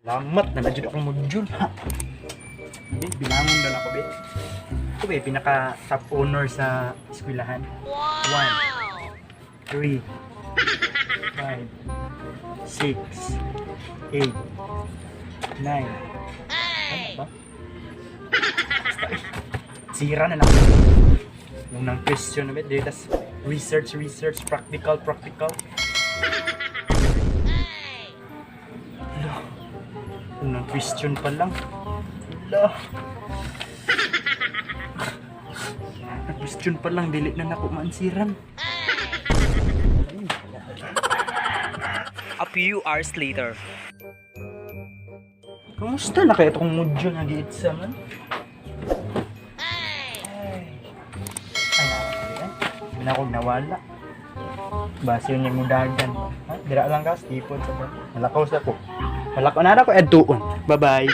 Salamat na na jud akong module. Ha. Be, bilangon daw nako, be. Ito be, pinaka top honor sa eskwelahan. One, three, five, six, eight, nine. Tama ba? Basta, eh. Sira na lang. Unang question na, be. Dito, tas research, research, practical, practical. Hala. Unang question pa lang. Hala. Unang question pa lang, dili na nako maansiran. A few hours later. Kumusta na kaya itong module na giitsa man? Ay. Ay, nakakaya. Hindi na ako nawala. Base yun yung mudagan. Ha? Dira lang ka, tipod sa ba. Malakaw sa ko. Malakaw na ako, eduon. Bye-bye.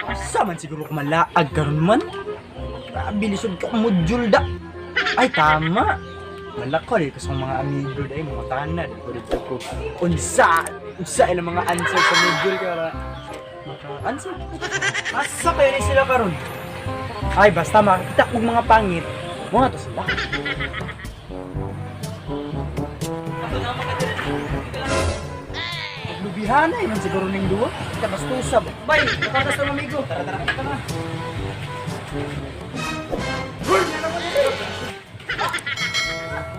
Asa man siguro ko malaag karon man? Grabe, lisod ka kong module da. Ay, tama. Malakaw di ko sa mga amigo dahil mga tanan. Ko dito ko. Unsa! Unsa ilang mga answer sa module kara. Maka-answer. Asa kayo ni sila karon? Ay, basta makita kog mga pangit. Mga to sila. Lubihanay man siguro ning duwa. Kita bastusa ba? Bay, nakakas ng amigo. Tara, tara, tara.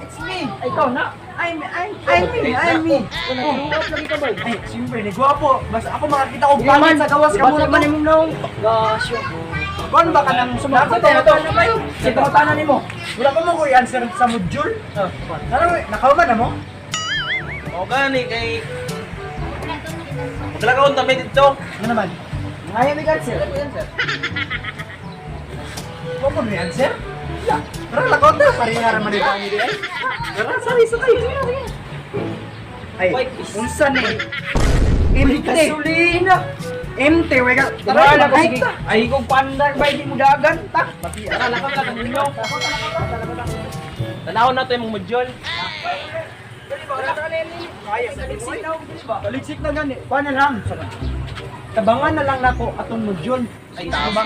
It's me. Ay, ikaw na. I'm me, I'm me. Oh. Lagi ka ba? Ay, siyempre, ni gwapo. Basta ako makakita og pangit sa gawas ka muna man imong naong. Gosh. Kon ba ka nang sumagot Nako, to? to, to. Sa pangutana nimo. Wala pa mo ko i-answer sa module. Ano, nakauman na mo? O gani kay Maglakaon ta dito. Ano naman? Ngayon may answer. Wala pa mo i-answer? Ya. Tara, lakaw ta. Pareha raman ni Dani di ay. Tara, sorry, sorry. Ay, unsa ni? Empty. Gasolina. Empty, wait ka. Tara, Tara, ko sige. Ay kong pandar bay di mo dagan ta. Tara, lakaw lang ninyo. Tanawon nato imong module. Baliksik na gani. Kuha na lang. Tabangan na lang nako atong module. Ay, tama.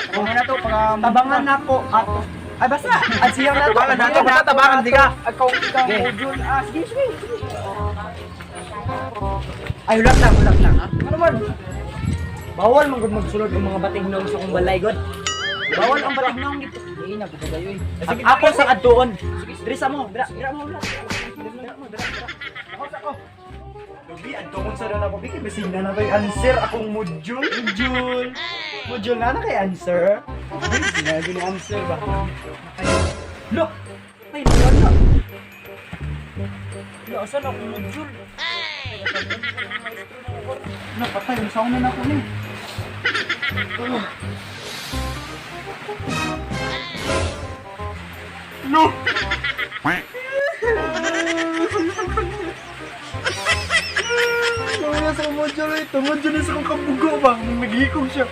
Tabangan na to pag Tabangan nako ato. Ay basta, ansiyan na to. Tabangan nato, basta tabangan di ka. Akaw ka Okay. module. Ah, sige, sige. Sige. Ay ulat lang, ulat lang ha. Ano man? Bawal man gud magsulod ang mga batignong sa kong balay god. Bawal ang batignong dito. Hindi na gud kayo eh. Ang ako sa adtuon. Diri sa mo, dira, dira mo ulat. Dira mo, dira, dira. Ako sa ko. Lubi, adtuon sa na ako. Bigay bisig na na kay answer akong module. Module. Module na na kay answer. Sinabi ni answer ba? Look! Ay, nawala. Lo, asan akong module? Napatay, ang sauna na ako ni. Oh. No! Nawala sa module ito. Module na sa kong kabugo ba? Naghikog siya.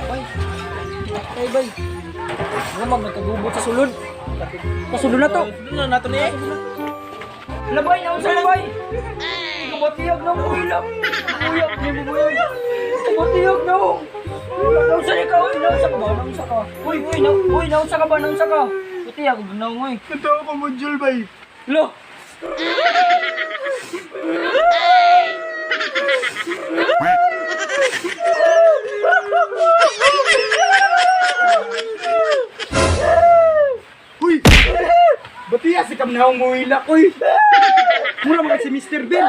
Bay. Ay bay. Ano man nagkagubot sa sulod? Sa sulod na to. Sulod na nato ni. Labay na unsa labay. Kabatiyag na mo ilap. Buyag ni mo buyag. Kabatiyag na mo. Naunsa ni ka, oy, naunsa ka ba? Naunsa ka? Uy, uy, na, uy, naunsa ka ba? Naunsa ka? Batiyag na mo, oy. Ito ako module ba eh? Lo. Uy! Batiya si kam naong muhilak, uy! Mura mga si Mr. Ben!